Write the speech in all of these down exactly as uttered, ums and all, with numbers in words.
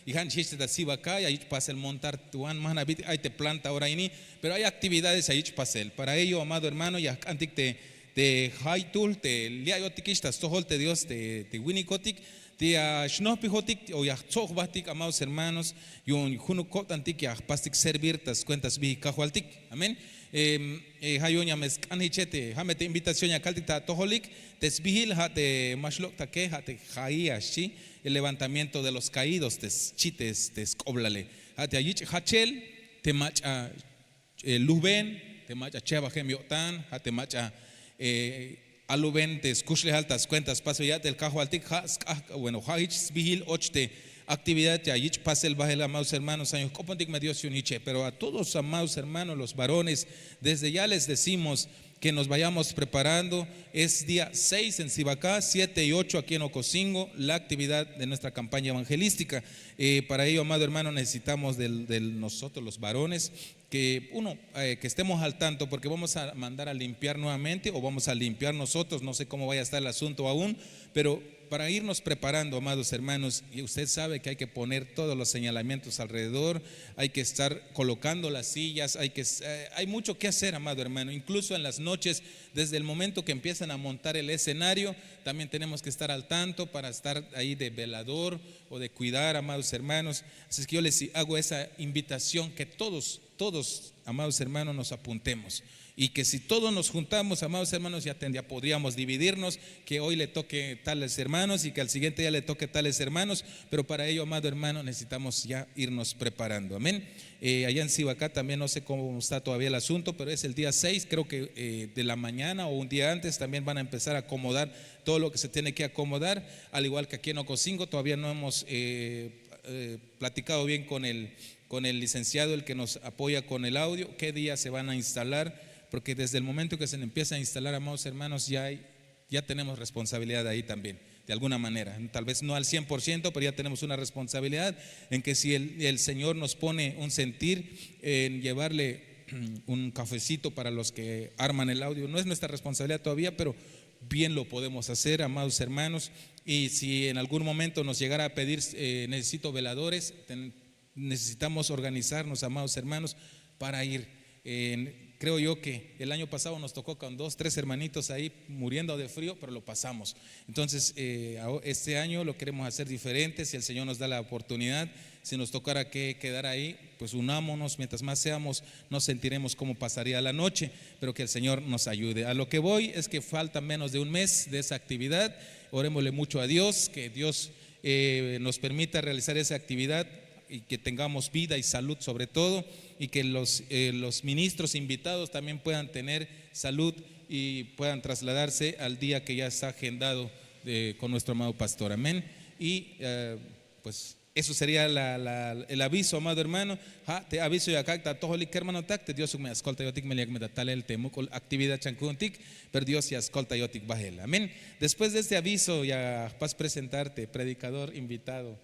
Y ja' nix jich te ta sibaka ya yich' pasel montar tuan majna bitik ay te planta ora ini. Pero ay actividades ya yich' pasel para ello amado hermano ya jk'antik te te jaytul te li' ayotikix ta stojol te dios te winikotik te ya xnojpijotik o ya jtso'jbajtik amados hermanos. Yu'un junuk ko'tantik ya jpastik servir ta skuenta sbijil kajwaltik. Amén. Ja' yu'un ya me sk'an jiche te ja' me te invitación ya kaltik ta atojolik te sbijil ja' te ma xlok'take ja' te jaia xchi el levantamiento de los caídos te schi te sk'oblale. Ja' te ya yich' jachel te mach'a lujben te mach'a chehbajem yo'tan ja' te mach'a aluben te skuxlejal ta skuenta spasbel ya'tel kajwaltik ja' sk'ajk' bueno ja' jich sbijil och te actividad ya yich' pasel bahel amados hermanos año jk'opontik me dios yu'un jiche pero a todos amados hermanos los varones desde ya les decimos que nos vayamos preparando. Es día seis en sibacá siete y ocho aquí en ocosingo la actividad de nuestra campaña evangelística. Para ello amado hermano necesitamos de nosotros los varones que uno que estemos al tanto porque vamos a mandar a limpiar nuevamente o vamos a limpiar nosotros no sé cómo vaya a estar el asunto aún. Pero para irnos preparando amados hermanos y usted sabe que hay que poner todos los señalamientos alrededor. Hay que estar colocando las sillas hay que hay mucho que hacer amado hermano incluso en las noches. Desde el momento que empiezan a montar el escenario también tenemos que estar al tanto para estar ahí de velador o de cuidar amados hermanos. Así es que yo les hago esa invitación que todos todos amados hermanos nos apuntemos y que si todos nos juntamos amados hermanos ya podríamos dividirnos, que hoy le toque tales hermanos y que al siguiente ya le toque tales hermanos. Pero para ello amado hermano necesitamos ya irnos preparando amén. Allá en sibacá también no sé cómo está todavía el asunto pero es el día seis creo que de la mañana o un día antes también van a empezar a acomodar todo lo que se tiene que acomodar. Al igual que aquí en ocosingo todavía no hemos platicado bien con el con el licenciado el que nos apoya con el audio qué día se van a instalar. Porque desde el momento que se empieza a instalar amados hermanos ya hay ya tenemos responsabilidad ahí también de alguna manera tal vez no al cien por ciento pero ya tenemos una responsabilidad en que si el señor nos pone un sentir en llevarle un cafecito para los que arman el audio no es nuestra responsabilidad todavía pero bien lo podemos hacer amados hermanos. Y si en algún momento nos llegara a pedir necesito veladores necesitamos organizarnos amados hermanos para ir. Creo yo que el año pasado nos tocó con dos tres hermanitos ahí muriendo de frío pero lo pasamos. Entonces este año lo queremos hacer diferente si el señor nos da la oportunidad. Si nos tocara que quedar ahí pues unámonos mientras más seamos nos sentiremos cómo pasaría la noche. Pero que el señor nos ayude a lo que voy es que falta menos de un mes de esa actividad. Orémosle mucho a dios que dios nos permita realizar esa actividad y que tengamos vida y salud sobre todo y que los ministros invitados también puedan tener salud y puedan trasladarse al día que ya está agendado con nuestro amado pastor amén. Y pues eso sería el aviso amado hermano. Ja' te aviso ya kak' ta atojolik kermanotak te diosuk me askoltayotik me liyak me ta talel te muk'ul actividad chan ku'untik. Pero dios ya skoltayotik bahel amén. Después de este aviso ya jpas presentar te predikador invitado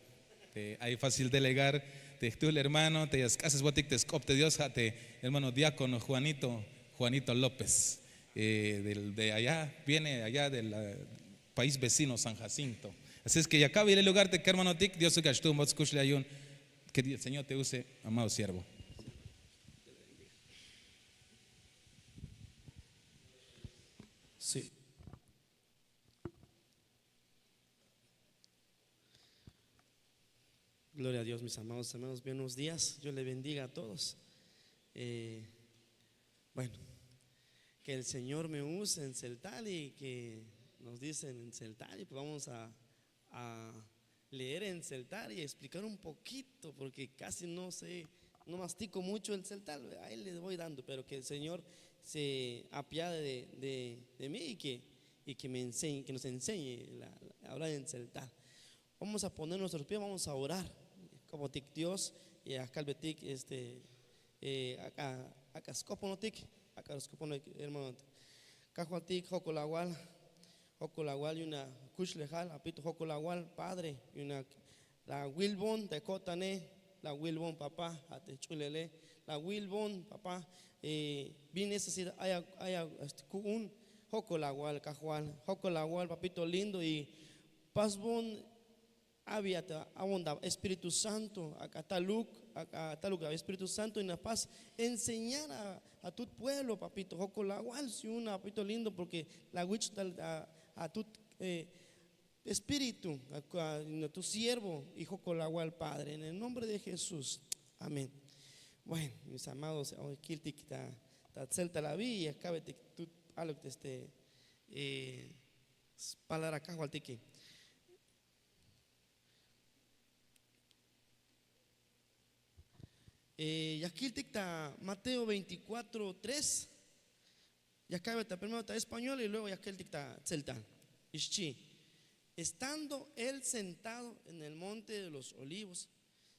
te ay fácil delegar te jtuhl hermano te ya sk'asesbotik te sk'op te dios ja' te hermano diákono juanito juanito lópez. De allá viene allá del país vecino san jacinto. Así es ke ya kabil el lugar te kermanotik diosuk ya xtuhunbot skuxlejal yu'un. Ke el señor te use amado siervo. Gloria a dios mis amados hermanos buenos días yo le bendiga a todos. Bueno, ke el señor me use en celtal y ke nos disen en celtal y pues vamos a leer en celtal y explicar un pokito porke kasi no se no mastiko mucho el celtal. Ahi le voy dando pero ke el señor se apiade de mi y ke nos ensenye a hablar en celtal. Vamos a poner nuestros pies vamos a orar. Kopotik dios y akalbetik este ak'a sk'oponotik. Ak'a sk'oponotik hermanotik. Kajwaltik jokol awal. Jokol awal yu'un akuxlejal apito jokol awal padre yu'un awilbon te ko'tane. La wilbon papá a te jch'ulele la wilbon papá. Bin necesidad ay ku'un. Jokol awal kajwal jokol awal papito lindo y pasbon. Abi a ta awon ta Espíritu Santo, ak'a taluk, ak'a taluk ta Espíritu Santo y napas enseñar a, a tut pueblo, papito, jokol awal, si una, papito lindo, porque la wich' tal a, a tut eh, Espíritu, a, a, a tu siervo y jokol awal, Padre, en el nombre de Jesús. Amén. Bueno, mis amados, kiltik ta, ta tzeltal abi, ya kabetik tut aluk este eh, spalal a Kajwaltike. Eh, ya kiltik ta Mateo veinticuatro tres. Ya kabe ta primero ta español y luego ya kiltik ta tzeltal. Xchi: Estando él sentado en el monte de los Olivos,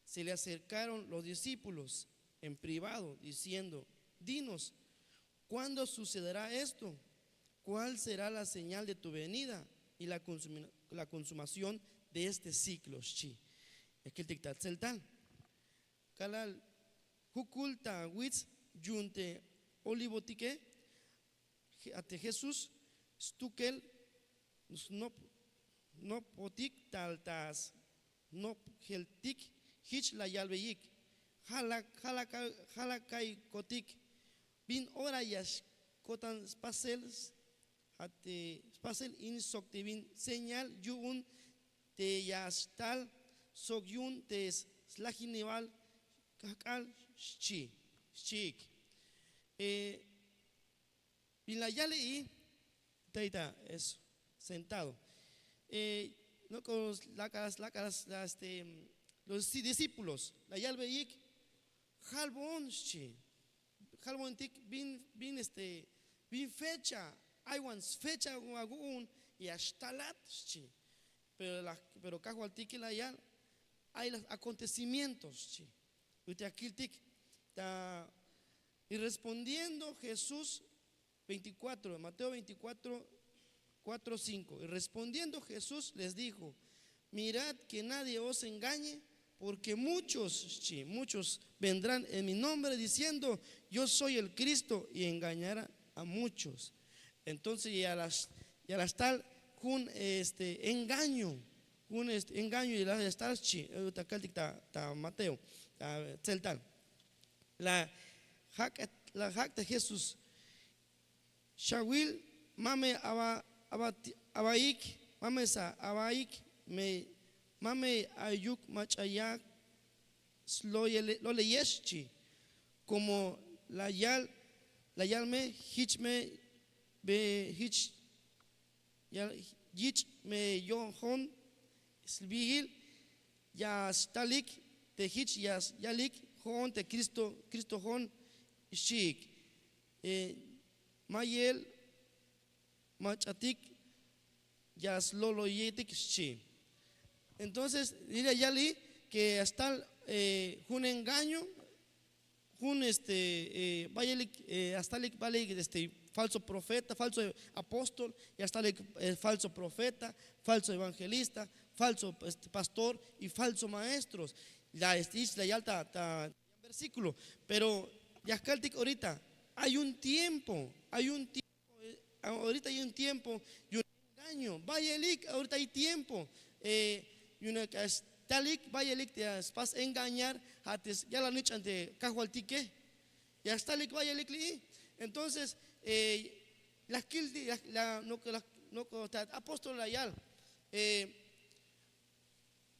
se le acercaron los discípulos en privado, diciendo: Dinos, ¿cuándo sucederá esto? ¿Cuál será la señal de tu venida y la consumi-, la consumación de este siglo? Xchi. Ya kiltik ta tzeltal. Kalal jukul ta wits yu'un te Olivotike, Je-, a te Jesús stukel snop-, snopotik tal ta snopjeltik, jich la yalbeyik: Jala, jala ka-, jala ka'iykotik, bin ora ya xko'tan spasel, a te spasel in sok te bin señal yu'un te ya xtal sok yu'un te slajinebal kajk'al, xchi, xchiik. Eh, bin la yal i, tey ta, eso, sentado. Eh, no, con la, la, la, este, los discípulos, la yalbeyik: Jalbon, xchi. Jalbontik bin, bin, este, bin fecha, ay wan sfecha awu'un, ya xtalat, xchi. Pero la, pero Kajwaltike la yal, ay los acontecimientos, xchi. Ut'il ya kiltik ta, y respondiendo Jesús, veinticuatro, Mateo veinticuatro, cuatro, cinco. Y respondiendo Jesús les dijo: Mirad que nadie os engañe, porque muchos, xchi, muchos vendrán en mi nombre diciendo: Yo soy el Cristo, y engañarán a muchos. Entonces ya la, ya la xtal jun, este, engaño, jun, este, engaño ya la xtal, xchi, eh, ta kaltik ta, ta Mateo, ta tzeltal. La jak', la jak' te Jesús: Xawil, ma me aba-, abati-, abaik, ma me sa abaik, me, ma me ayuk mach'a ya sloyele-, loleyex, xchi. Como la yal, la yal me, jich me, be, jich, ya, yich' me yo'on sbiil, ya stalik te jich ya yalik: Jo'on te Cristo, Cristo jo'on, xchiik. Eh, mayel mach'atik ya sloloyetik, xchi. Entonces, ya yal i que ya stal, eh, jun engaño, jun, este, eh, bayalik, eh, ya stalik bayalik, este, falso profeta, falso apóstol, ya stalik, eh, falso profeta, falso evangelista, falso, este, pastor y falso maestros. La, este, la yal ta, ta versículo, pero ya kaltik ahorita, hay un tiempo, hay un tiempo, eh, ahorita hay un tiempo, y un engaño, bayalik, ahorita hay tiempo, eh, y una, eh, stalik, bayalik te, eh, spas engañar, a te, ya la nich'an te Kajwaltike, ya stalik, bayalik li'. Entonces, eh, la kil, la, la, no, la, no, ta apóstol la yal, eh,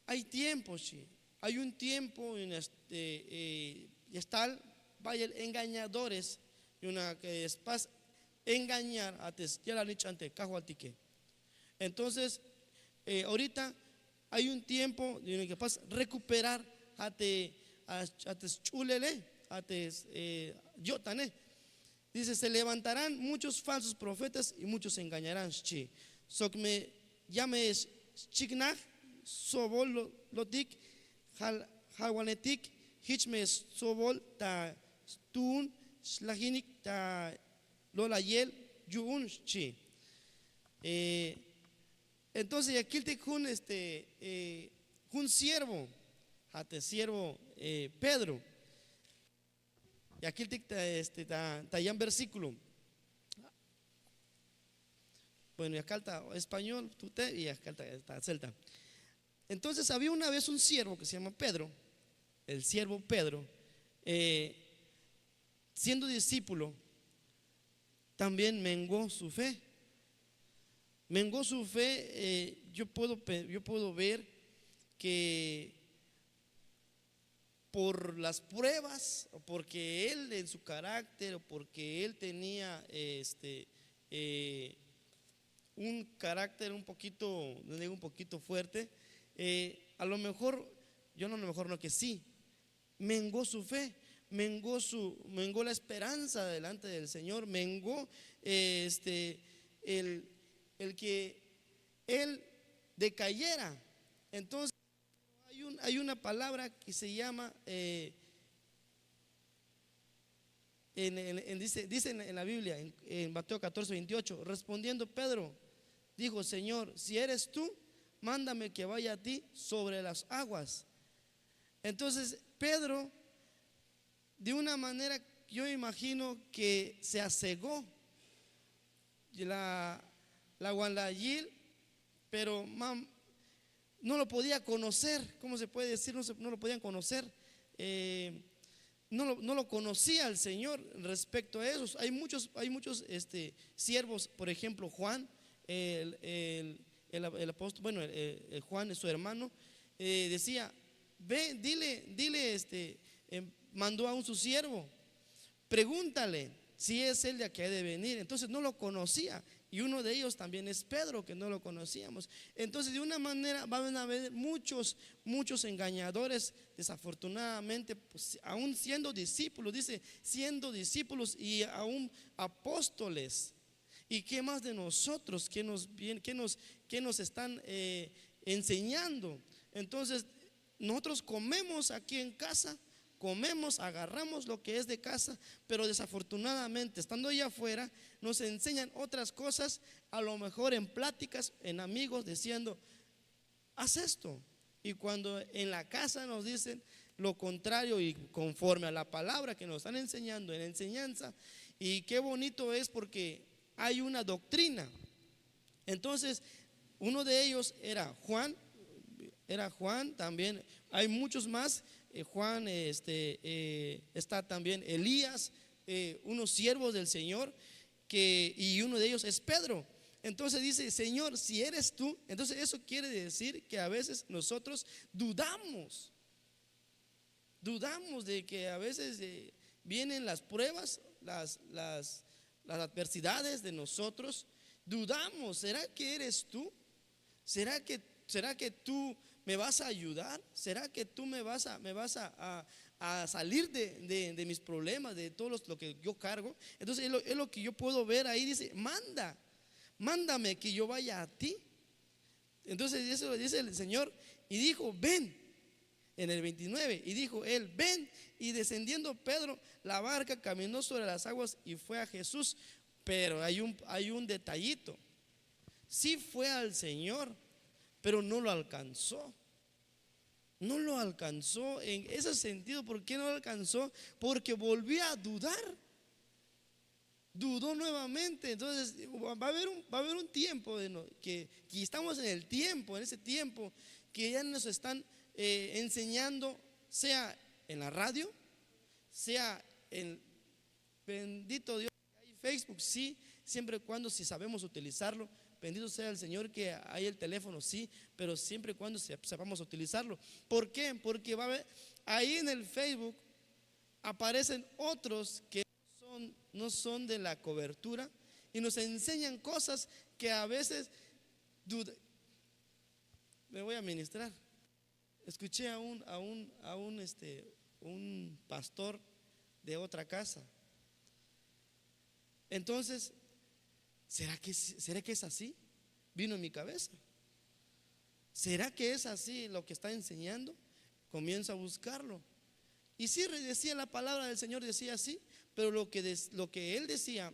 hay tiempo, xchi. Hay un tiempo en este, eh, ya stal bayel engañadores, y una que spas engañar a te ya la nich'an te Kajwaltike. Entonces, eh, ahorita hay un tiempo de que pas recuperar a te, a, a te sch'ulele, a te, eh, yo'tane. Dice: Se levantarán muchos falsos profetas y muchos engañarán, xchi. Sok me, ya me xchiknaj sts'obotik, jal-, jalwanetik, jich me sts'obol ta stuun xlajinik ta lo'layel yu'un, xchi. Eh, entonces ya kiltik jun, este, eh, jun siervo, a te siervo, eh, Pedro. Ya kiltik ta, este, ta, ta yan versículo. Bueno, ya kal ta español, tute, y ya kal ta, ta tzeltal. Entonces había una vez un siervo que se llama Pedro, el siervo Pedro, eh, siendo discípulo, también menguó su fe. Menguó su fe, eh, yo, puedo, yo puedo ver que por las pruebas, o porque él en su carácter, o porque él tenía este, eh, un carácter un poquito, no digo un poquito fuerte, eh, a lo mejor, yo no, a lo mejor no, que sí, menguó su fe, menguó, su, menguó la esperanza delante del Señor, menguó eh, este, el, el que él decayera. Entonces, hay, un, hay una palabra que se llama, eh, en, en- en- dice, dice en, en la Biblia, en, en Mateo catorce veintiocho, respondiendo Pedro, dijo: "Señor, si eres tú, mándame que vaya a ti sobre las aguas". Entonces, Pedro, de una manera, yo imagino que se asegó la, la guandayil, pero mam- no lo podía conocer, ¿cómo se puede decir? No, se- no lo podían conocer. Eh, no lo, no lo conocía el Señor respecto a eso. Hay muchos, hay muchos este, siervos, por ejemplo, Juan, el, el- el- el apóstol, bueno, el- el- el Juan, su hermano, eh, decía: "Ve, dile, dile, este, eh, mandó a un su siervo, pregúntale si es el de que ha de venir". Entonces no lo conocía. Y uno de ellos también es Pedro, que no lo conocíamos. Entonces, de una manera, van a haber muchos, muchos engañadores, desafortunadamente, pues, aún siendo discípulos, dice, siendo discípulos y aún apóstoles. ¿Y qué más de nosotros? ¿Qué nos, viene- qué nos, qué nos están eh, enseñando? Entonces, nosotros comemos aquí en casa, comemos, agarramos lo que es de casa, pero desafortunadamente, estando allá afuera, nos enseñan otras cosas, a lo mejor en pláticas, en amigos, diciendo: "Haz esto". Y cuando en la casa nos dicen lo contrario y conforme a la palabra que nos están enseñando en la enseñanza, y qué bonito es porque hay una doctrina. Entonces, uno de ellos era Juan, era Juan también, hay muchos más, eh, Juan, este, eh, está también Elías, eh, unos siervos del Señor, que, y uno de ellos es Pedro. Entonces dice: "Señor, si eres tú". Entonces eso quiere decir que a veces nosotros dudamos, dudamos de que a veces eh, vienen las pruebas, las, las, las adversidades de nosotros, dudamos: "¿Será que eres tú? ¿Será que, será que tú me vas a ayudar? ¿Será que tú me vas a, me vas a, a- a salir de, de- de mis problemas, de todo los- lo que yo cargo?". Entonces es lo, es lo que yo puedo ver ahí, dice: "Manda, mándame que yo vaya a ti". Entonces eso lo dice el Señor y dijo: "Ven". En el veintinueve, y dijo él: "Ven". Y descendiendo Pedro, la barca caminó sobre las aguas y fue a Jesús. Pero hay un, hay un detallito. Sí fue al Señor, pero no lo alcanzó. No lo alcanzó en ese sentido. ¿Por qué no lo alcanzó? Porque volvió a dudar. Dudó nuevamente. Entonces va a haber un, va a haber un tiempo de no- que, que estamos en el tiempo, en ese tiempo que ya nos están eh, enseñando, sea en la radio, sea en, bendito Dios, hay Facebook, sí, siempre y cuando si sabemos utilizarlo. Bendito sea el Señor que hay el teléfono, sí, pero siempre y cuando se- sepamos utilizarlo. ¿Por qué? Porque va a haber, ahí en el Facebook aparecen otros que son, no son de la cobertura y nos enseñan cosas que a veces duda. Me voy a ministrar. Escuché a un, a un, a un, este, un pastor de otra casa. Entonces, ¿será que, será que es así? Vino en mi cabeza. ¿Será que es así lo que está enseñando? Comienzo a buscarlo. Y sí, re- decía la palabra del Señor, decía así, pero lo que, des- lo que él decía,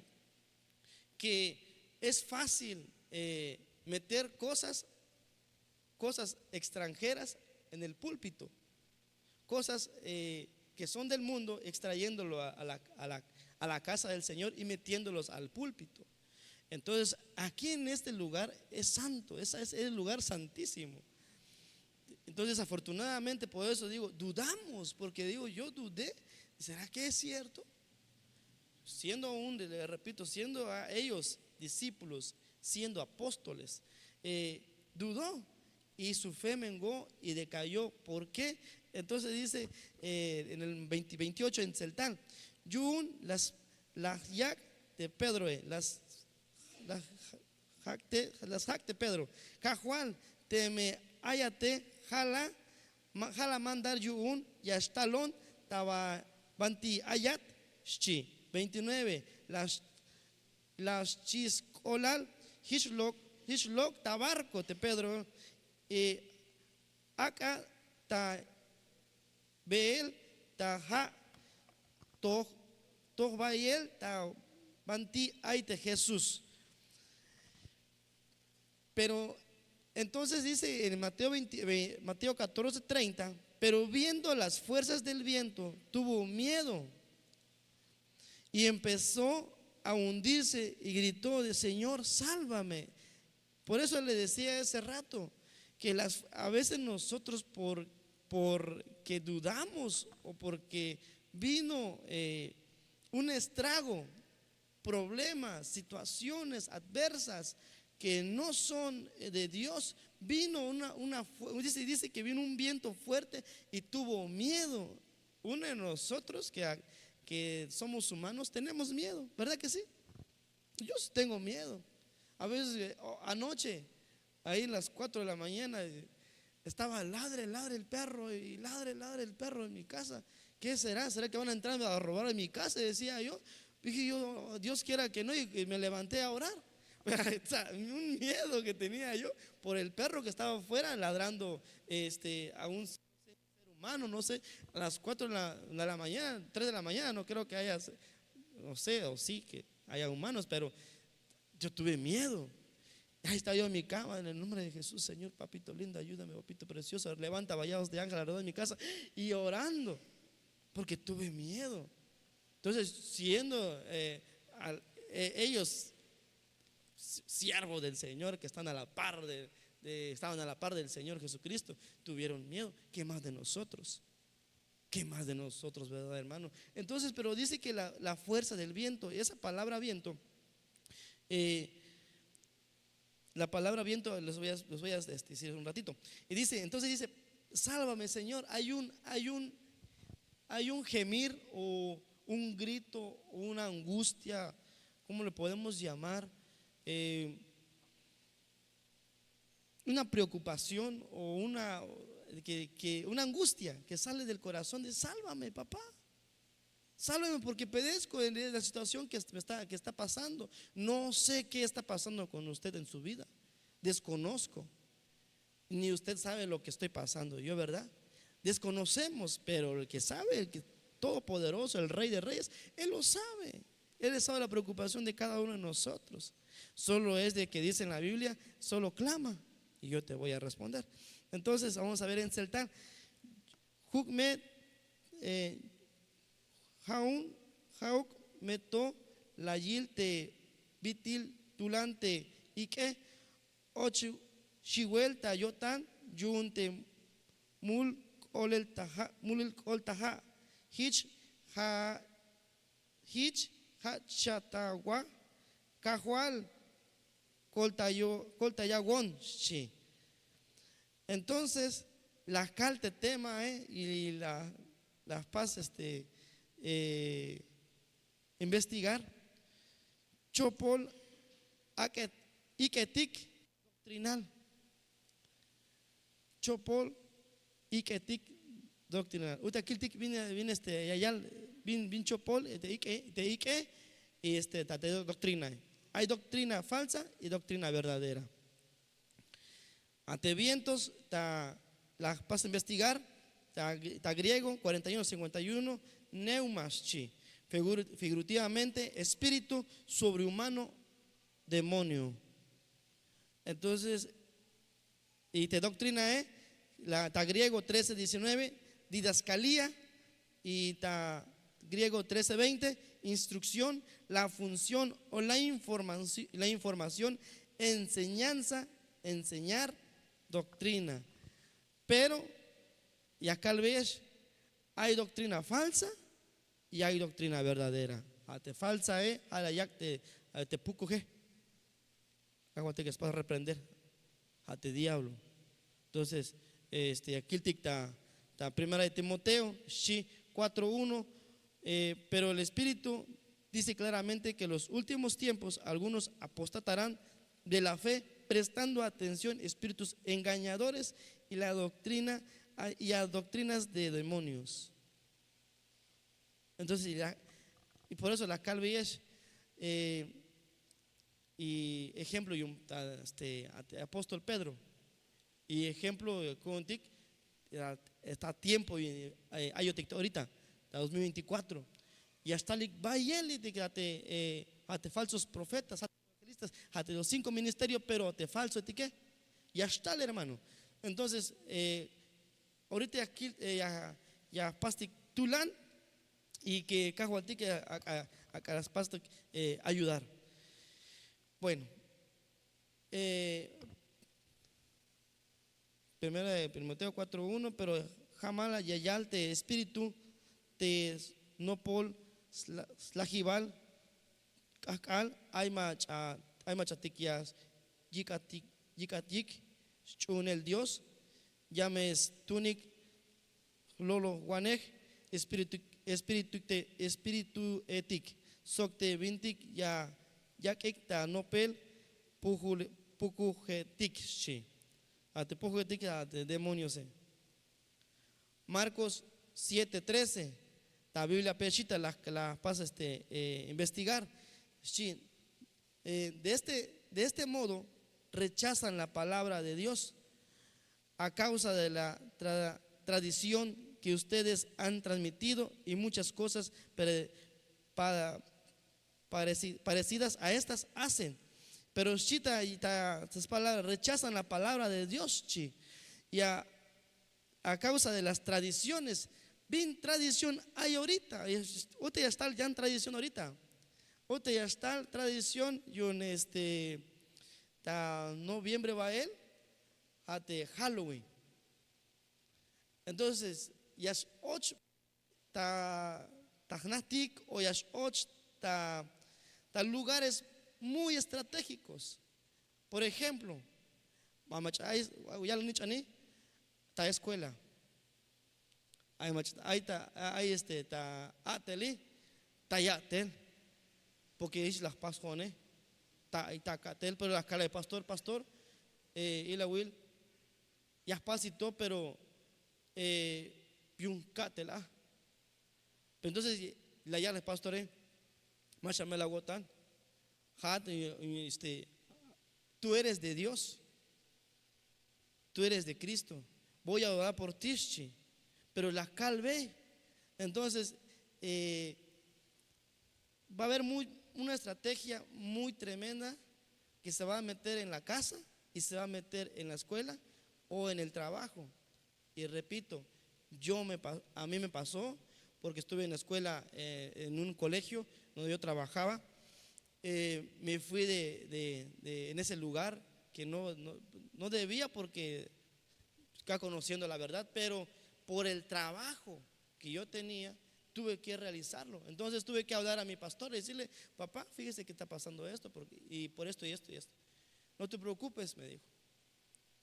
que es fácil eh, meter cosas, cosas extranjeras en el púlpito, cosas eh, que son del mundo, extrayéndolo a, a la, a la- a la casa del Señor y metiéndolos al púlpito. Entonces, aquí en este lugar es santo, es, es el lugar santísimo. Entonces, desafortunadamente, por eso digo, dudamos, porque digo, yo dudé, ¿será que es cierto? Siendo aún, le repito, siendo a ellos discípulos, siendo apóstoles, eh, dudó y su fe menguó y decayó. ¿Por qué? Entonces dice, eh, en el veinte, veintiocho, en Tzeltal, yu'un las, las yak de Pedro, eh, las, las jacte, las jacte Pedro, Kajwal, teme ayate, jala, ma- jala mandar yu'un ya xtalon ta ba- banti ayat, xchi. Veintinueve, la, la xchi sk'o'lal, jich lok, jich lok ta barco te Pedro, y ak'a ta beel ta ja' toj, toj bayel ta banti ay te Jesús. Pero entonces dice en Mateo veinte, ve- Mateo catorce treinta, pero viendo las fuerzas del viento, tuvo miedo y empezó a hundirse y gritó de: "Señor, sálvame". Por eso le decía ese rato que las, a veces nosotros por, porque dudamos o porque vino, eh, un estrago, problemas, situaciones adversas que no son, eh, de Dios, vino una, una fu- dice, dice que vino un viento fuerte y tuvo miedo. Uno de nosotros que, a- que somos humanos tenemos miedo, ¿verdad que sí? Yo sí tengo miedo. A veces, eh, o- anoche, ahí a las cuatro de la mañana, eh, estaba ladre, ladre el perro y ladre, ladre el perro en mi casa. ¿Qué será? ¿Será que van a entrar a robar en mi casa?, decía yo. Dije yo: "Dios quiera que no", y, y me levanté a orar. O sea, un miedo que tenía yo por el perro que estaba afuera ladrando, este, a un ser humano, no sé, a las cuatro de la, de la mañana, tres de la mañana, no creo que haya, no sé, o sí que haya humanos, pero yo tuve miedo. Ahí estaba yo en mi cama, en el nombre de Jesús: "Señor, papito lindo, ayúdame, papito precioso, levanta vallados de ángel alrededor de mi casa", y orando, porque tuve miedo. Entonces, siendo, eh, al- eh, ellos si- siervos del Señor, que están a la par de, de- estaban a la par del Señor Jesucristo, tuvieron miedo. ¿Qué más de nosotros? ¿Qué más de nosotros, verdad, hermano? Entonces, pero dice que la, la fuerza del viento, esa palabra viento, eh, la palabra viento, les voy a, les voy a, este, decir un ratito. Y dice, entonces dice: "Sálvame, Señor". Hay un, hay un, hay un gemir o un grito, una angustia, ¿cómo le podemos llamar? Eh, una preocupación o una, que, que- una angustia que sale del corazón de: "Sálvame, papá. Sálvame porque padezco en la situación que me está, que está pasando. No sé qué está pasando con usted en su vida. Desconozco. Ni usted sabe lo que estoy pasando yo, ¿verdad?". Desconocemos, pero el que sabe, el que todopoderoso, el Rey de Reyes, él lo sabe. Él sabe la preocupación de cada uno de nosotros. Solo es de que dice en la Biblia: "Solo clama y yo te voy a responder". Entonces, vamos a ver en Tzeltal. Juk me, eh, jaun, jauk me to la yil te bit'il tulan te ik'e, och xiwel ta yo'tan yu'un te mul k'olel ta ja', mul k'ol ta ja'. Jich ja', jich jachatawa, Kajwal, koltayo- koltayawon, xchi. Entonces, la jkal te tema, eh, y la, la jpas, este, eh, investigar, chopol ak'et, ik'etik doctrinal. Chopol ik'etik doctrinal. Uta kiltik bin, bin, este, ya yal, bin, bin chopol, eh, te ik'e, te ik'e, y, este, ta te doctrina. Hay doctrina falsa y doctrina verdadera. A te vientos, ta la jpas investigar, ta, ta griego cuarenta y uno cincuenta y uno, pneuma, xchi. Figur- figurativamente, espíritu sobrehumano, demonio. Entonces, y te doctrina, eh, la, ta griego trece diecinueve, didascalía, y ta griego trece veinte, instrucción, la función o la informaci- la información, enseñanza, enseñar, doctrina. Pero ya kalbeyex, ay doctrina falsa y ay doctrina verdadera. A te falsae, a la yak' te, a te pukuje. Kajwaltik ya spas reprender a te diablo. Entonces, este, ya kiltik ta, ta primera de Timoteo, xchi, cuatro uno, eh, pero el Espíritu dice claramente que en los últimos tiempos algunos apostatarán de la fe, prestando atención a espíritus engañadores y la doctrina, a- y a doctrinas de demonios. Entonces, ya, y por eso la kalbeyex, eh, y ejemplo, y un- ta- este, a- apóstol Pedro, y ejemplo, eh, ku'untik, ya está tiempo, y, eh, ayotik ahorita, ta dos mil veinticuatro. Ya xtalik bayel, y te, a te, eh, a te falsos profetas, a te evangelistas, a te los cinco ministerios, pero te falso, ¿ti qué? Ya xtal, hermano. Entonces, eh, ahorita ya, kil- eh, ya, ya pastik tulan, y que kajwaltik, eh, a, a, a, a pastik, eh, ayudar. Bueno, eh, primera de Timoteo cuatro uno, pero ja' mala ya yal te espíritu te snopol sla- slajibal k'ajk'al, ay mach'a, ay mach'atik ya yik'atik, yik'at yik sch'uhunel Dios, ya me stuunik lolowanej espíritu, espíritu te, espíritu etik, sok te bintik ya, ya k'ik ta nopel pujul- pukujetik, xchi. A te pukujetik a te demoniose. Marcos siete trece, ta Biblia pechita la, la pas este, eh, investigar, xchi, eh, de este, de este modo rechazan la palabra de Dios a causa de la tra- tradición que ustedes han transmitido y muchas cosas pare- pa- pareci- parecidas a estas hacen. Pero xchi ta, ta, estas palabras rechazan la palabra de Dios, xchi. Y a, a causa de las tradiciones. Bin tradición ay ahorita. Ut'il ya xtal yan tradición ahorita. Ut'il ya xtal tradición yu'un este, ta noviembre ba'el, a te Halloween. Entonces, ya x-och ta, ta jnajtik o ya x-och ta, ta lugares muy estratégicos. Por ejemplo, ma mach'a ay, ya la nich'ani ta escuela. Ay mach'a ay ta, ay este, ta a'teli, ta ya'tel. Porque jich la jpas jo'one, ta, ta ka'tel, pero la kalay pastor, pastor, eh, ilawil, ya jpas y todo, pero, eh, yu'un ka'tel a. Pero entonces la yal pastore, ma xamel awo'tan. Ja'at, eh, este, tú eres de Dios, tú eres de Cristo, voy a orar por ti, xchi. Pero la kalbe. Entonces, eh, va a haber muy, una estrategia muy tremenda que se va a meter en la casa y se va a meter en la escuela o en el trabajo. Y repito, yo me, pa- a mí me pasó porque estuve en la escuela, eh, en un colegio donde yo trabajaba. Eh, me fui de, de- de- en ese lugar que no, no- no debía porque está conociendo la verdad, pero por el trabajo que yo tenía, tuve que realizarlo. Entonces tuve que hablar a mi pastor y decirle: "Papá, fíjese que está pasando esto porque, y por esto y esto y esto". "No te preocupes", me dijo.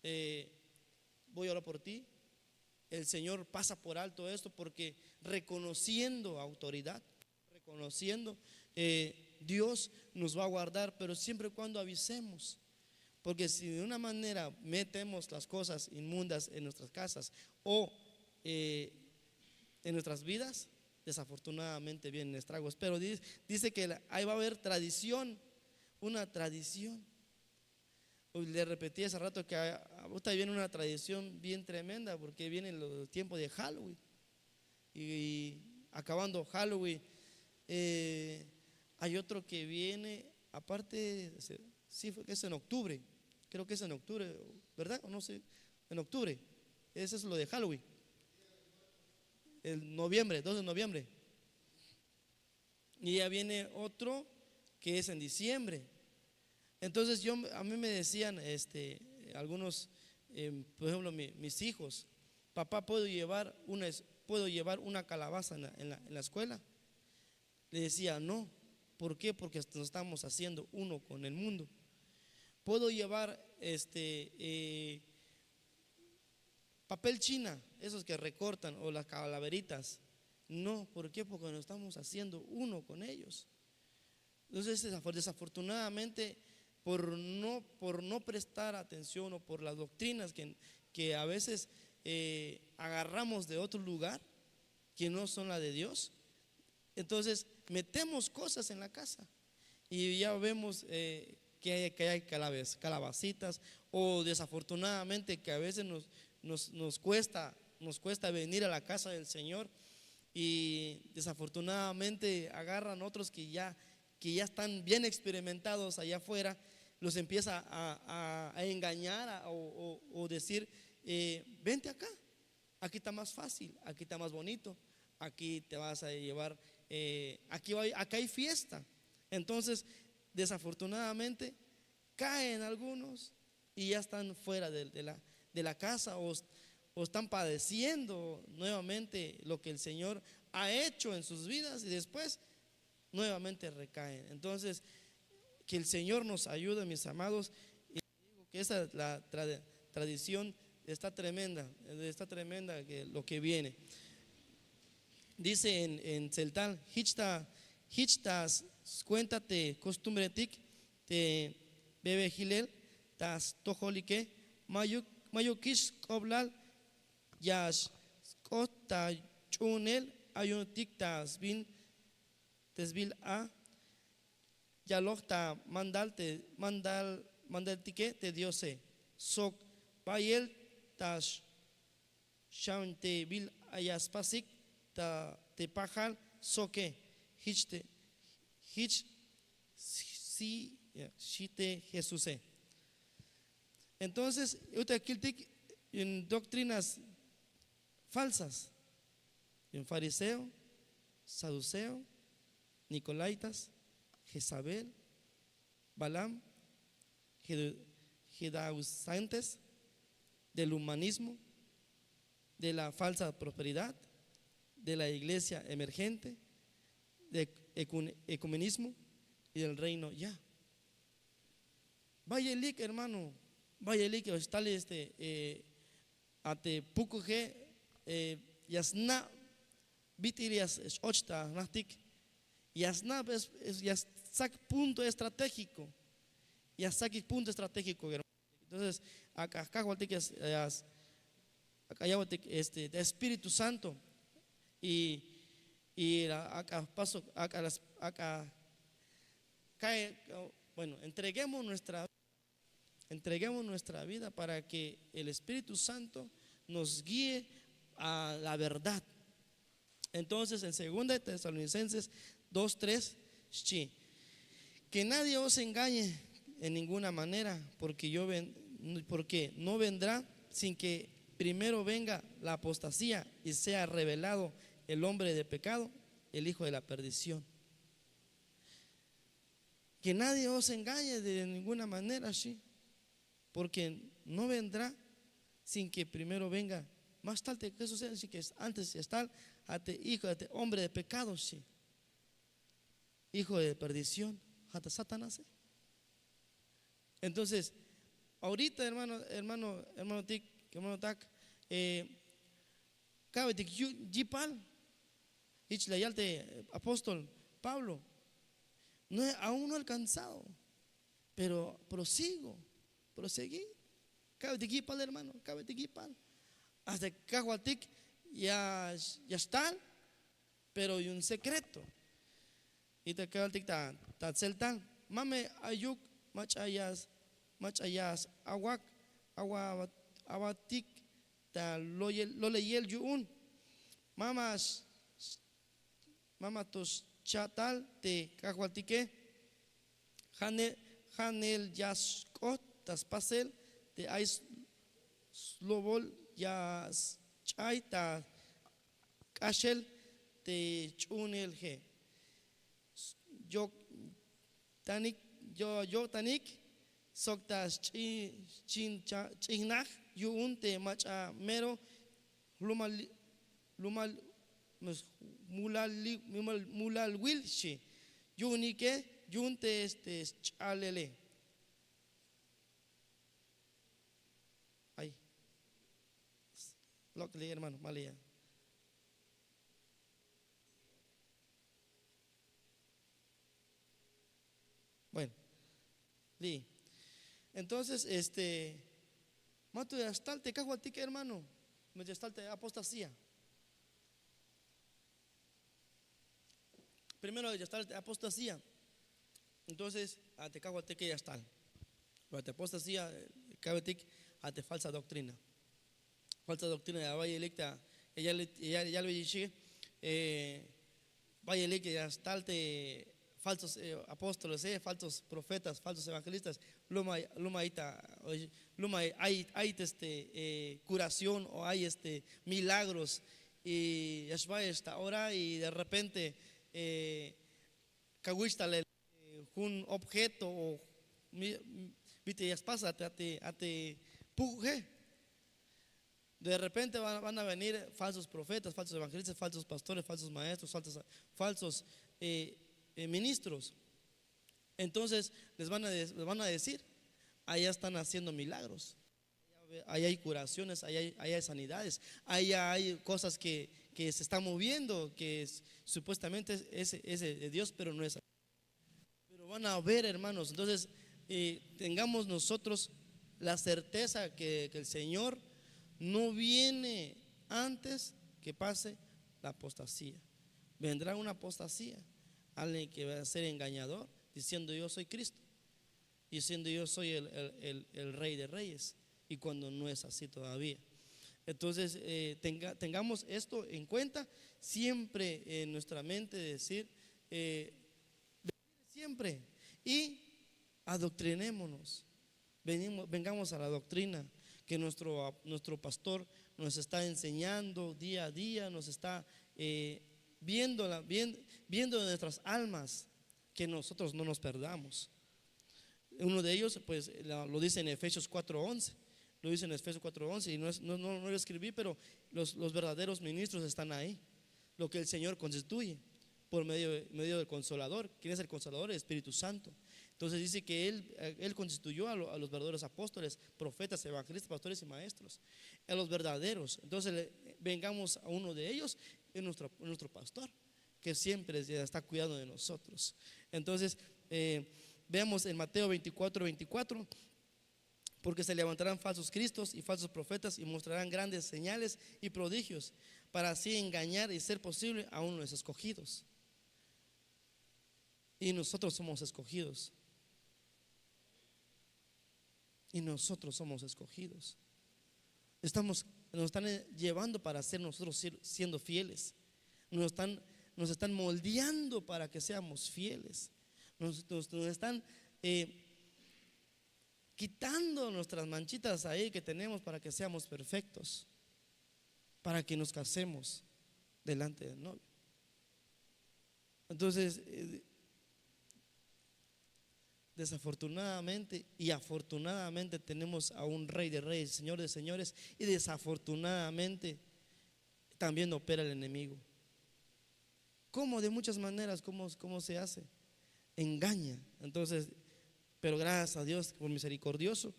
"Eh, voy a orar por ti". El Señor pasa por alto esto porque reconociendo autoridad, reconociendo, eh, Dios nos va a guardar, pero siempre y cuando avisemos. Porque si de una manera metemos las cosas inmundas en nuestras casas o, eh, en nuestras vidas, desafortunadamente vienen estragos. Pero di- dice que la- ahí va a haber tradición, una tradición. Uy, le repetí hace rato que a- a- ahorita viene una tradición bien tremenda porque viene el tiempo de Halloween. Y, y acabando Halloween, eh, hay otro que viene, aparte, se- sí, fue- es en octubre, creo que es en octubre, ¿verdad? O no sé, en octubre. Ese es lo de Halloween. El noviembre, dos de noviembre. Y ya viene otro que es en diciembre. Entonces yo, a mí me decían, este, algunos, em, por ejemplo, mi- mis hijos, papá, ¿puedo llevar una, es- ¿puedo llevar una calabaza en la, en la- en la escuela? Le decía, no. ¿Por qué? Porque nos estamos haciendo uno con el mundo. ¿Puedo llevar este eh, papel china, esos que recortan, o las calaveritas? No. ¿Por qué? Porque nos estamos haciendo uno con ellos. Entonces, desafor- desafortunadamente, por no, por no prestar atención o por las doctrinas que, que a veces eh, agarramos de otro lugar, que no son la de Dios, entonces metemos cosas en la casa y ya vemos eh, que hay, que hay calabez- calabacitas, o desafortunadamente que a veces nos, nos, nos cuesta, nos cuesta venir a la casa del Señor, y desafortunadamente agarran otros que ya, que ya están bien experimentados allá afuera, los empieza a, a- a engañar a- o, o- o decir, eh, vente acá, aquí está más fácil, aquí está más bonito, aquí te vas a llevar, eh, aquí, hay, acá hay fiesta. Entonces, desafortunadamente, caen algunos y ya están fuera de, de la, de la casa, o, o están padeciendo nuevamente lo que el Señor ha hecho en sus vidas, y después nuevamente recaen. Entonces, que el Señor nos ayude, mis amados, y digo que esa la tra- tradición está tremenda, está tremenda que lo que viene. Dice en, en tzeltal, hich ta, hich ta s- skuenta te kostumbretik te bebejilel ta stojolike, mayuk, mayukix sk'oblal ya xk'ot ta ch'uunel ayunotik ta sbin, te sbil a yaloj ta mandal te mandal, mandaltike te Diose, sok bayel ta xan te bila ya spasik ta te pajal soke, hich te, hich si, xi te Jesuse. Entonces, ut'il ya kiltik yu'un doctrinas falsas, yu'un fariseo, saduceo, nicolaitas, Jezabel, Balaam, judaizantes, del humanismo, de la falsa prosperidad, de la iglesia emergente, de ecumenismo y del reino ya. Bayelik, hermano, bayelik, tal este, eh, a te pukuje, eh, ya sna' bit'il ya s-och ta jnajtik, ya sna' ya stsak punto estratégico, ya stsakik punto estratégico, hermano. Entonces, ak'a jkajwaltik ya s- ya s- ak'a ya'botik este Espíritu Santo, y y ak'a paso ak'a las ak'a, bueno, entreguemos nuestra entreguemos nuestra vida para que el Espíritu Santo nos guíe a la verdad. Entonces, en segunda de Tesalonicenses dos tres, xchi, que nadie os engañe en ninguna manera, porque yo ven- porque no vendrá sin que primero venga la apostasía y sea revelado el hombre de pecado, el hijo de la perdición. Que nadie os engañe de ninguna manera, xchi, porque no vendrá sin que primero venga. Ma xtal te Jesuse, xchi, que antes ya xtal a te hijo, a te hombre de pecado, xchi, hijo de perdición, ja' ta Satanase. Entonces, ahorita, hermano, hermano, hermanotik, hermanotak, eh, ka'betik yu- yipal. Jich la yal te apóstol Pablo: no, aún no he alcanzado, pero prosigo, proseguí. Ka'betik yipal, hermano, ka'betik yipal. Hasta kajwaltik ya ya xtal, pero yu'un secreto. Y ta ka'betik ta ta tzeltal, ma me ayuk mach'a ya s- mach'a ya s- awak awa- awatik ta loyel- loleyel yu'un. Ma ma s- ma ma to xcha' tal te kajwaltike. Janel janel ya xk'ot ta spasel te ay s- slobol ya sch'ay ta k'axel te ch'uunel je'. Yo'tanik yo'tanik sok ta sch'ijnaj yu'un te mach'a mero Jlumal, jlumal, mulal, mulal wil xchi. Yu'unike yu'un te este sch'alele. Ay, lok' li hermano, maliya. Bueno, li. Entonces este, ma to ya xtal te kajwaltik hermano, ma to ya xtal te apostasía. Primero ya xtal te apostasía. Entonces a te kajwaltike ya xtal. Pero a te apostasía kabetik a te falsa doctrina. Falsa doctrina ya bayelik ta, ya yalbeyixi, bayelik ya xtal te falsos apóstoles, falsos profetas, falsos evangelistas. Luma ay ta, luma ay, ay este curación o ay este milagros. Y ya xbayex ta ora y de repente kawich talel jun objeto o bit'il ya spas a te puje. De repente van a venir falsos profetas, falsos evangelistas, falsos pastores, falsos maestros, falsos, falsos ministros. Entonces les van a decir, allá están haciendo milagros, allá hay curaciones, allá hay sanidades, allá hay cosas que se están moviendo, que supuestamente es de Dios, pero no es así. Pero van a ver, hermanos. Entonces tengamos nosotros la certeza que el Señor no viene antes que pase la apostasía. Vendrá una apostasía, alguien que va a ser engañador diciendo yo soy Cristo, diciendo yo soy el rey de reyes, y cuando no es así todavía. Entonces tengamos esto en cuenta siempre en nuestra mente, decir siempre y adoctrinémonos. Vengamos a la doctrina que nuestro pastor nos está enseñando día a día, nos está viendo nuestras almas, que nosotros no nos perdamos. Uno de ellos pues lo dice en Efesios cuatro once. Lo dice en Efesios cuatro once y no lo escribí, pero los verdaderos ministros están ahí, lo que el Señor constituye por medio del Consolador. ¿Quién es el Consolador? El Espíritu Santo. Entonces dice que él constituyó a los verdaderos apóstoles, profetas, evangelistas, pastores y maestros, a los verdaderos. Entonces vengamos a uno de ellos, es nuestro pastor, que siempre está cuidando de nosotros. Entonces veamos en Mateo veinticuatro veinticuatro: porque se levantarán falsos cristos y falsos profetas y mostrarán grandes señales y prodigios, para así engañar y ser posible aún los escogidos. Y nosotros somos escogidos. Y nosotros somos escogidos. Estamos, nos están llevando para ser nosotros siendo fieles. Nos están moldeando para que seamos fieles. Nos están quitando nuestras manchitas ahí que tenemos para que seamos perfectos, para que nos casemos delante del novio. Entonces desafortunadamente y afortunadamente tenemos a un Rey de Reyes, Señor de Señores, y desafortunadamente también opera el enemigo. ¿Cómo? De muchas maneras. ¿Cómo se hace? Engaña. Entonces, pero gracias a Dios por misericordioso,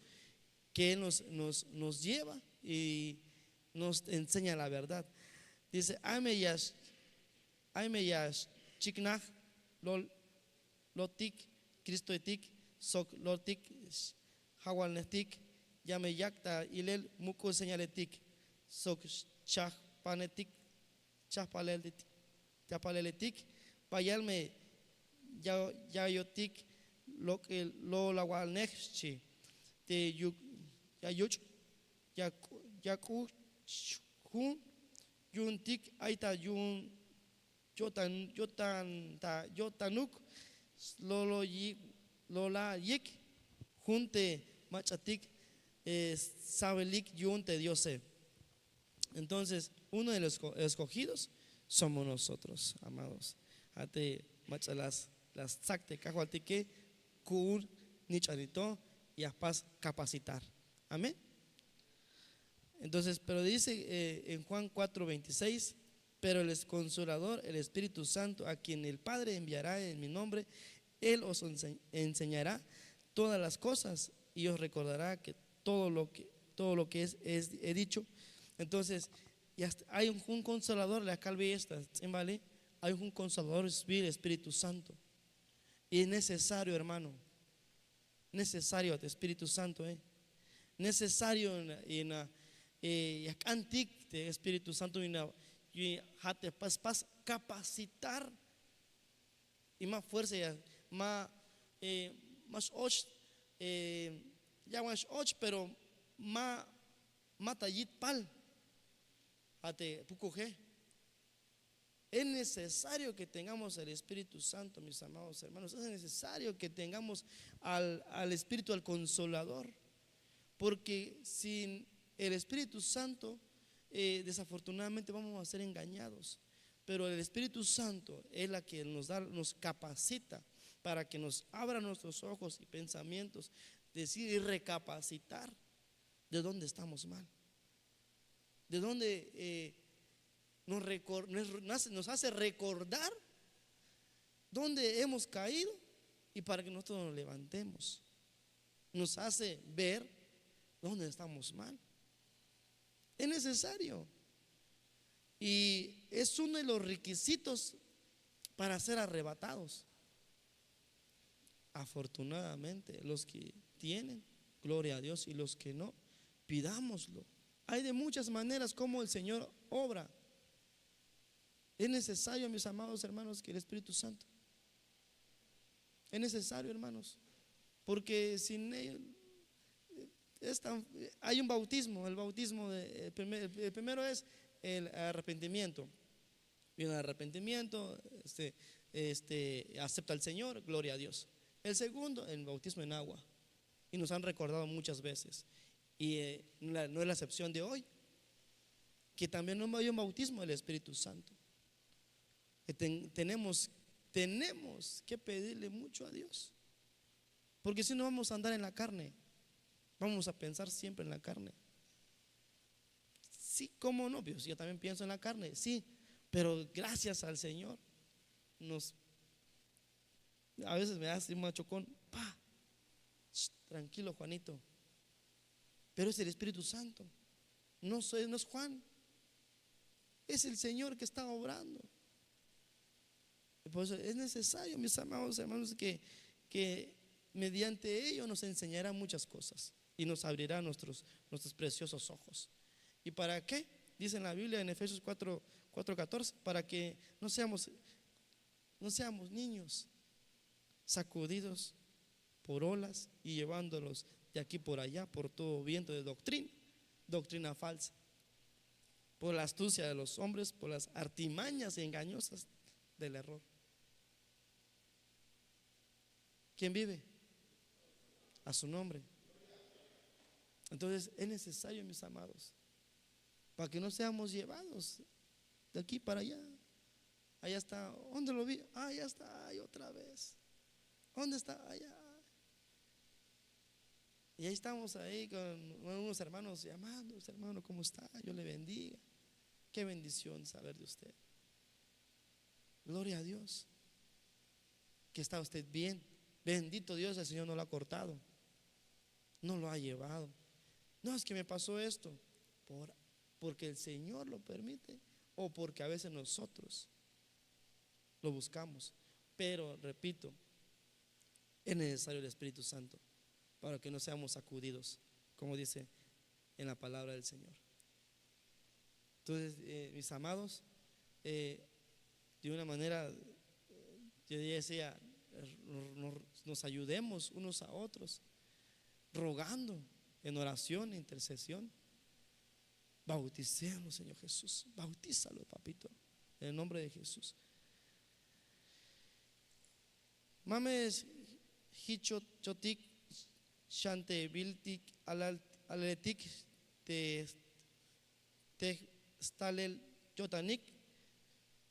que Él nos lleva y nos enseña la verdad. Dice: ay me ya xchiknaj lotik Cristoetik, sok lotik jawalnejtik. Ya me yak' ta ilel muk'ul señaletik sok chajpanetik, chajpaleletik. Bayal me yayotik lok'el lolawalnej, xchi. Te ya yuch' yak'ux jun yu'untik ay ta yu'un yo'tan ta yo'tanuk. Lola'yik jun te mach'atik sabelik yu'un te Diose. Entonces uno de los escogidos somos nosotros, amados. A te mach'a la stsakte kajwaltike ku'un nich'anito ya jpas capacitar. Amén. Entonces, pero dice, eh, en Juan cuatro veintiséis: "Pero el Consolador, el Espíritu Santo, a quien el Padre enviará en mi nombre, él os ense- enseñará todas las cosas y os recordará que todo lo que, todo lo que es, es- he dicho". Entonces, ya está, hay un, un consolador, la calvi esta, ¿vale? Hay un consolador, es el Espíritu Santo. Y es necesario, hermano, necesario, Espíritu Santo, eh. Necesario en, en, eh, ya k'antik te Espíritu Santo, y na- y ja' te pas pas capacitar y más fuerza, ya más, eh, más och, eh, ya más och, pero más, más ta yitpal a te pukuje. Es necesario que tengamos el Espíritu Santo, mis amados hermanos. Es necesario que tengamos al, al Espíritu, al Consolador. Porque sin el Espíritu Santo, eh, desafortunadamente vamos a ser engañados. Pero el Espíritu Santo es la que nos da, nos capacita para que nos abra nuestros ojos y pensamientos, decir y recapacitar de dónde estamos mal, de dónde, eh, nos, recor- nos hace- nos hace recordar dónde hemos caído y para que nosotros nos levantemos. Nos hace ver dónde estamos mal. Es necesario. Y es uno de los requisitos para ser arrebatados. Afortunadamente, los que tienen, gloria a Dios, y los que no, pidámoslo. Hay de muchas maneras como el Señor obra. Es necesario, mis amados hermanos, que el Espíritu Santo. Es necesario, hermanos. Porque sin él, eh, es tan- hay un bautismo, el bautismo de, el primer- el primero es el arrepentimiento. Viene el arrepentimiento, este, este, acepta al Señor, gloria a Dios. El segundo, el bautismo en agua. Y nos han recordado muchas veces. Y, eh, la- no es la excepción de hoy, que también no hay un bautismo del Espíritu Santo. Que ten- tenemos, tenemos que pedirle mucho a Dios. Porque si no vamos a andar en la carne, vamos a pensar siempre en la carne. Sí, cómo no, Dios, yo también pienso en la carne, sí, pero gracias al Señor, nos, a veces me hace un machocón, pa, sh, tranquilo, Juanito, pero es el Espíritu Santo, no soy, no es Juan, es el Señor que está obrando. Por eso es necesario, mis amados hermanos, que, que mediante ello nos enseñará muchas cosas y nos abrirá nuestros, nuestros preciosos ojos. ¿Y para qué? Dice en la Biblia en Efesios cuatro, cuatro catorce, para que no seamos, no seamos niños sacudidos por olas y llevándolos de aquí por allá, por todo viento de doctrina, doctrina falsa, por la astucia de los hombres, por las artimañas engañosas del error. ¿Quién vive? A su nombre. Entonces es necesario, mis amados, para que no seamos llevados de aquí para allá. Allá está, ¿dónde lo vi? Ah, allá está, ay, otra vez. ¿Dónde está? Allá. Y ahí estamos ahí con unos hermanos llamando, "Hermano, ¿cómo está? Yo le bendiga. Qué bendición saber de usted. Gloria a Dios que está usted bien. Bendito Dios, el Señor no lo ha cortado, no lo ha llevado. No, es que me pasó esto". Por, porque el Señor lo permite o porque a veces nosotros lo buscamos. Pero, repito, es necesario el Espíritu Santo para que no seamos sacudidos, como dice en la palabra del Señor. Entonces, eh, mis amados, eh, de una manera, eh, yo decía, eh, nos, nos ayudemos unos a otros, rogando en oración, intercesión. Bauticemos, Señor Jesús, bautízalo, papito, en el nombre de Jesús. Mames jichochotik xan te biltik alaletik te, te stalel yo'tanik,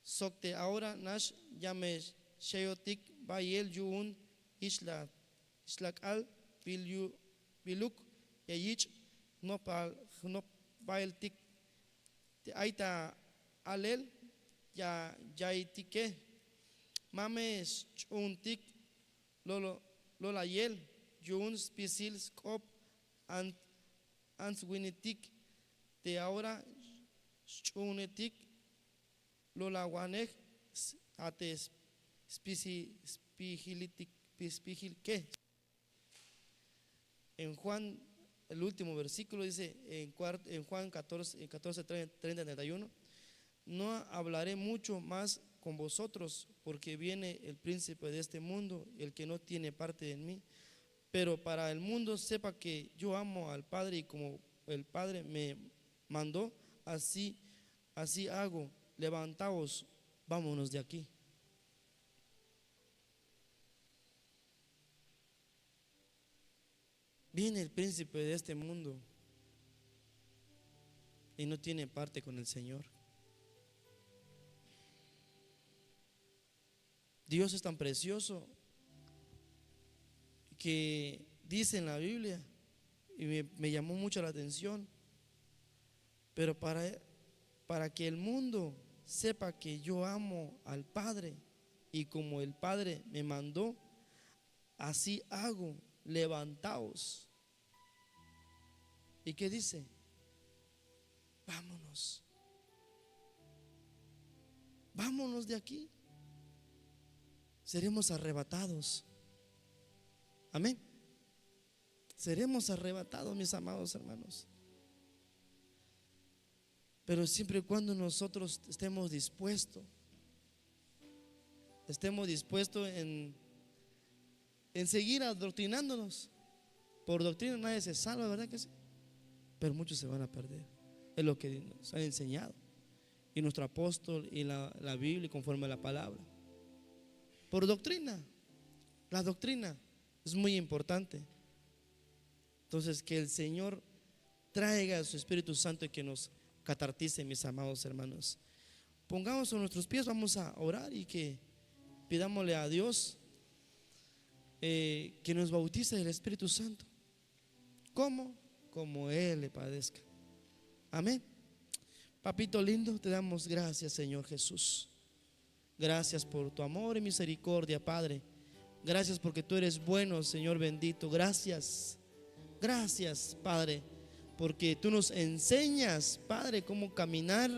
sok te ahora nax ya me xe'otik bayel yu'un ixla, ixlak'al bil yu-, biluk ya yich' jnopal, jnop, jbaeltik te ay ta alel ya yaiytike. Ma me sch'uuntik lolo- lolayel yu'un spisil sk'op ants- antswinitik. Te ahora sch'uunetik lolawanej s- a te spisi- spijilitik- spijilke. En Juan, el último versículo dice, en, cuart- en Juan catorce, en catorce, treinta, treinta, treinta y uno: "No hablaré mucho más con vosotros, porque viene el príncipe de este mundo, el que no tiene parte en mí. Pero para el mundo sepa que yo amo al Padre, y como el Padre me mandó, así, así hago. Levantaos, vámonos de aquí". Viene el príncipe de este mundo y no tiene parte con el Señor. Dios es tan precioso que dice en la Biblia, y me, me llamó mucho la atención, pero para, para que el mundo sepa que yo amo al Padre, y como el Padre me mandó, así hago, levantaos. ¿Y qué dice? Vámonos. Vámonos de aquí. Seremos arrebatados. Amén. Seremos arrebatados, mis amados hermanos. Pero siempre y cuando nosotros estemos dispuestos, estemos dispuestos en, en seguir adoctrinándonos. Por doctrina nadie se salva, ¿verdad que sí? Pero muchos se van a perder. Es lo que nos han enseñado. Y nuestro apóstol y la, la Biblia conforme a la palabra. Por doctrina. La doctrina es muy importante. Entonces, que el Señor traiga su Espíritu Santo y que nos catartice, mis amados hermanos. Pongamos a nuestros pies, vamos a orar y que pidámosle a Dios, eh, que nos bautice el Espíritu Santo. ¿Cómo? Como Él le padezca. Amén. Papito lindo, te damos gracias, Señor Jesús. Gracias por tu amor y misericordia, Padre. Gracias porque tú eres bueno, Señor bendito. Gracias. Gracias, Padre, porque tú nos enseñas, Padre, cómo caminar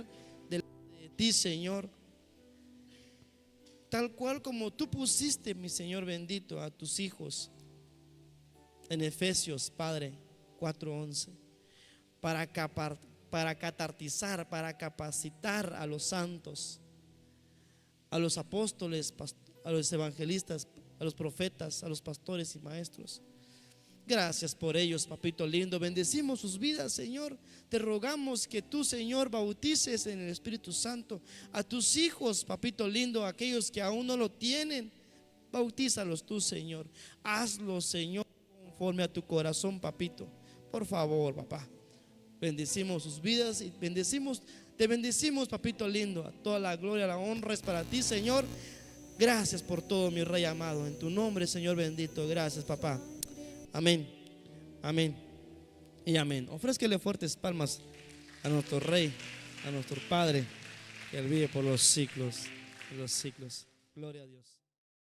delante de ti, Señor. Tal cual como tú pusiste, mi Señor bendito, a tus hijos en Efesios, Padre, cuatro once, para capar- para catartizar, para capacitar a los santos, a los apóstoles, past- a los evangelistas, a los profetas, a los pastores y maestros. Gracias por ellos, papito lindo. Bendecimos sus vidas, Señor. Te rogamos que tú, Señor, bautices en el Espíritu Santo a tus hijos, papito lindo, aquellos que aún no lo tienen. Bautízalos tú, Señor. Hazlo, Señor, conforme a tu corazón, papito. Por favor, papá. Bendecimos sus vidas y bendecimos, te bendecimos, papito lindo. Toda la gloria, la honra es para ti, Señor. Gracias por todo, mi Rey amado. En tu nombre, Señor bendito. Gracias, papá. Amén. Amén. Y amén. Ofrézcale fuertes palmas a nuestro Rey, a nuestro Padre, que Él vive por los siglos de los siglos. Gloria a Dios.